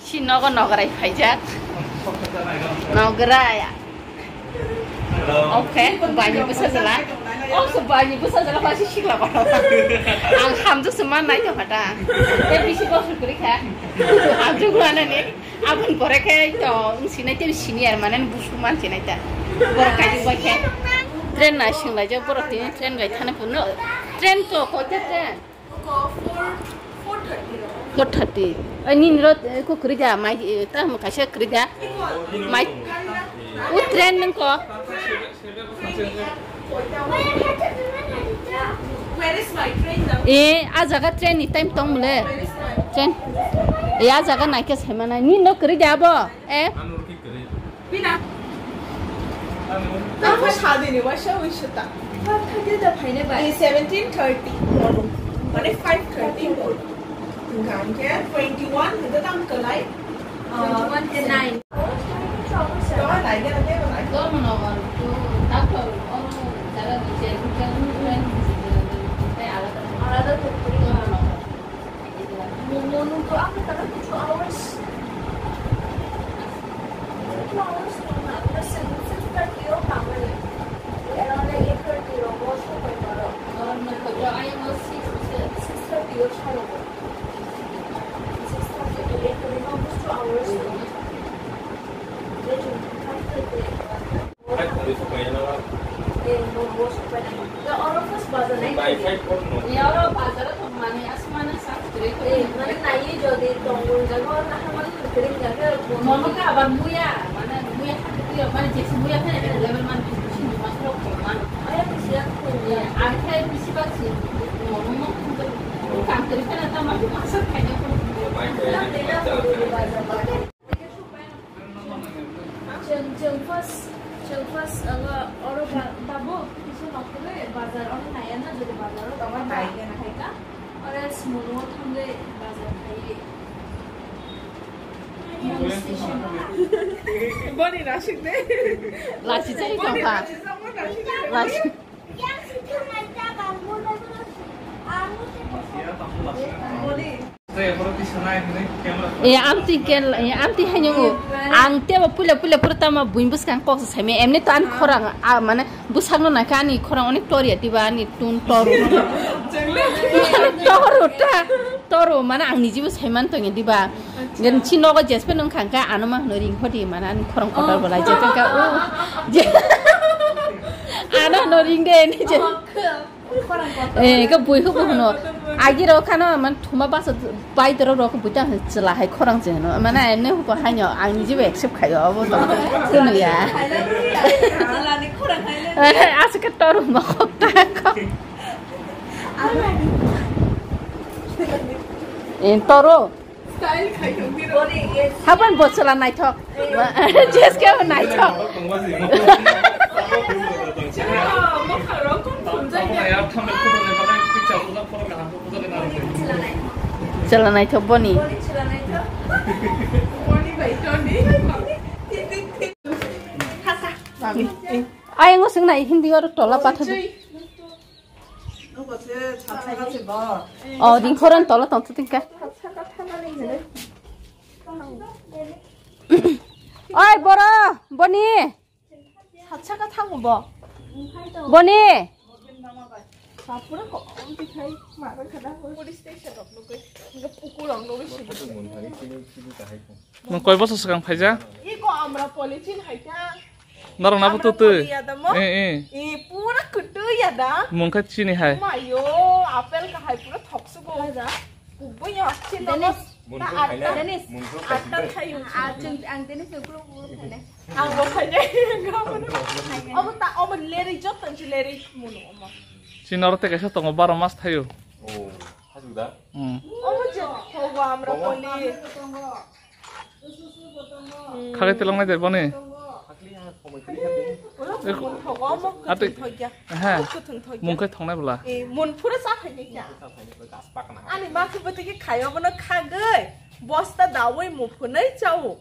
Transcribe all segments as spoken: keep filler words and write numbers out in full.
Si nogo nograi phaijak. Nograi. Oke, bani bwsa jala. Oh, so bani bwsa jala pasi sikla kono. Ang hamjak se man nai to hata. Te bisi bosor kori kha. Hamjak mana ni. Aboni pore khe to wng sinai te senior mane busu man sinai ta. Borok kaijak bai khe. Train nai sing lai jak borok tini train bai thani phuru. Train to kote train. Four thirty. Ai nini ro ko kwrwi da mai ta mo kaisa kwrwi da. Mai. U train nang ko. Where is my train now? E, a jaga train ni time tong mole. Train. E, a jaga naikhe saimana. Ni no kwrwi da abo. E. Bina. Tamo sadini wasa wisata. Five thirty da phaine bai. E, seventeen thirty mono. Mane five thirty mono. Hingke twenty-one hingke tam kalai. Twenty-one ke nine. Mono to after two hours. Two hours, no, na, na, six, six thirty o kamai. Around eight thirty o, most of my mother. Six thirty o, six thirty to eight thirty, almost two hours. Chwng, chwng first, chwng first, uh, oro ba-, babu, kisa nokole, bazar oro naiya na, jodi bazar oro tongo, naiya na khaika. Ore sumunu thangwi bazar khai. Boni rasik de. Lasi chai tongkha. Lasi. Boni. E, amtwi kel, e, amtwi haino ang tebo puila puila pura tama buin bwskang kok sa saimai. Emni to ani khorang, a, mane bwsakno naikha ani khorang onek toriya diba ani tun toru. Toru ta, toru mane ang nijibo saiman tongya diba. Ngan si nogo jespe nung khangkha ano ma hwno ring hodi mane ani khorang kotor bolai je khangkha o. Ano hwno ring de ni je. Eh, ka bui ko bono. Agi ro khano man thuma basa bai doro ro ko buita chla hai khorang je no. Mana enne ko haino ang ni jibe accept khayo abo to. Kuno ya. Asa ka toru ma khok ta ko. Eh, toru. Hapan bo chwla naithok. Jeske bo naithok. Chwla naithok boni. Ayang o sing nai Hindi oro tola patha. Oh, din khoran tola tong tu tingka. Oi, boro, boni. Satsaka thango bo. Boni. Bapura ko, om tikhai, mara khada. Police station rok nugui, nugui pukur rok nugui sibu. Nwng koi bosor swkang phaijak? Iko amra polythene hai ta. Norok nabo amra tutwi. Poly ya da mo? Eh, eh. Eh, pura kutu ya da. Mungkha chini hai. Mayo, apple ka hai pura thoksu bo. Hai da. Kubo ya, chini Dennis. Mo. Ta atta. Dennis. Atta thayo. Ah, chwng, ang Dennis no kulu kulu khainai. Ang bo khainai. Abo ta, abo leri jotto si leri muno omo. Chini oro te kaisa tongo baro mas thayo. Oh, haju da. Hmm. Omo je, hogo amra poli. Khagwi twlangnai de boni. Ati, ha, mung khe thongnai bwla. Ani ma khe bwtwi khe khayo bono khagwi bosta dawi muphunai chao.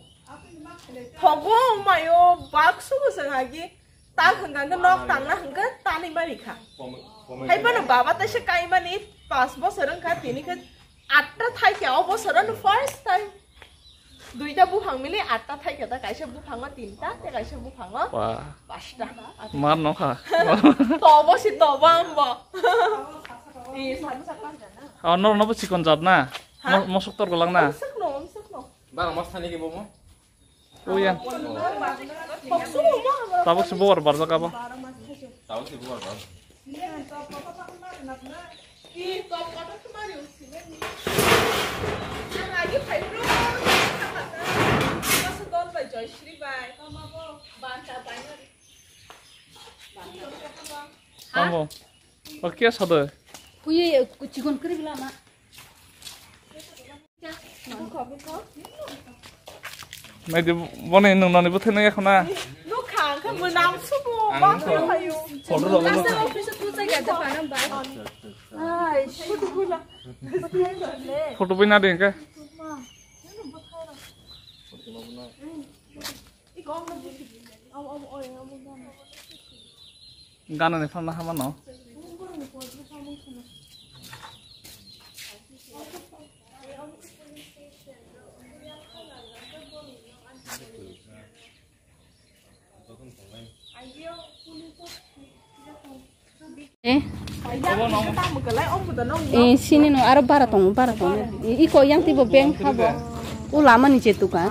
Thogo mayo baksu bwswng agi tak hwnkha khe nok tangna hwnkhe tanwi mani kha. Hai bono baba taisa kaimani pas bosor wngkha, tini khe atta thaikha o bosor ano first time. Duita buphang mili atta thaikha ta, kaisa buphango tinta, tei kaisa buphango Wah. Pasta. Mar nokha. Tobo si tobo ambo. Ni sadu sakang jana. Oh, no, no, chikon jat na? Ha? Mo-, mosok tor golang na? Omsok no, omsok no. Bang, mas thani ke bomo? Uyan. Tabuk si buar barjak abo. Tabuk si buar bar. Tamo. Oke, sado. Kuye, chikon kri bila ma. Naidi boni nung noni bwthai nang yakhuna. Nukha, ang khe mwnam subo, Ang bak nukha. Hayo. Photo rok Last time office-o thujak ya, Japan-o bai. Ai, sudu gula. Photo bai nadi hwnkhe. Gana ni phalna hama no. Eh? Eh, sini no, aro bara tongo, bara tongo. I, iko yang tibo bank habo. O lama ni je tuka.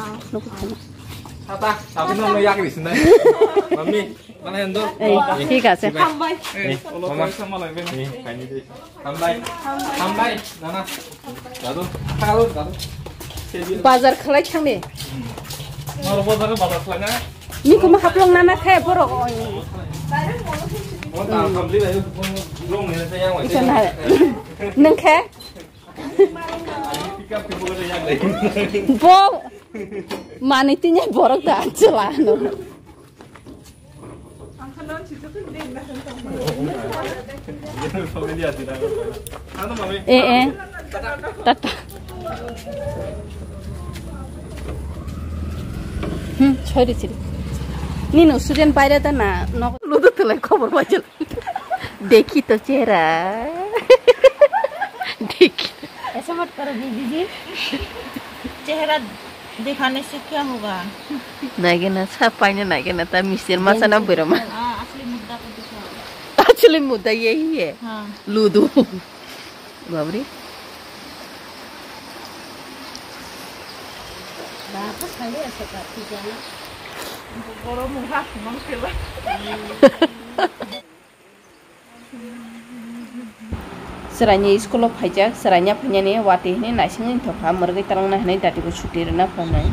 Tata, tapi no, no, yak di sini. Mami, mana yang do? Eh, thik ase. Hambai. Eh, mama. Hambai. Hambai. Nana. Dadu. Halo, dadu. Bazar khalai thangni. Maro bazar, bazar khalai na. Ni kuma haplong nana khe borok. Nung khe? Bo mani tini borok da chwla no. Eh, eh. Tata. Hmm, sorry, sorry. Nino student paira ta na, no. Ludo tulai khobor bajal. Dekhi to chehra. Dekhi. ऐसा मत करो दीदी जी। चेहरा दिखाने से क्या होगा? Naigena sa paina naigena ta mister masa na berama. हाँ, असली मुद्दा को दिखाओ। Asli muda ye ye. हाँ। Ludo. Babri. Baba kali asa kati jana. Boro mungha kumang kela. Chwraini school o phaijak, chwraini phainani watwi hwnwi naisingwi thokha, mwrwgwi talangna hwnwi dati bo chuti rwna phainai.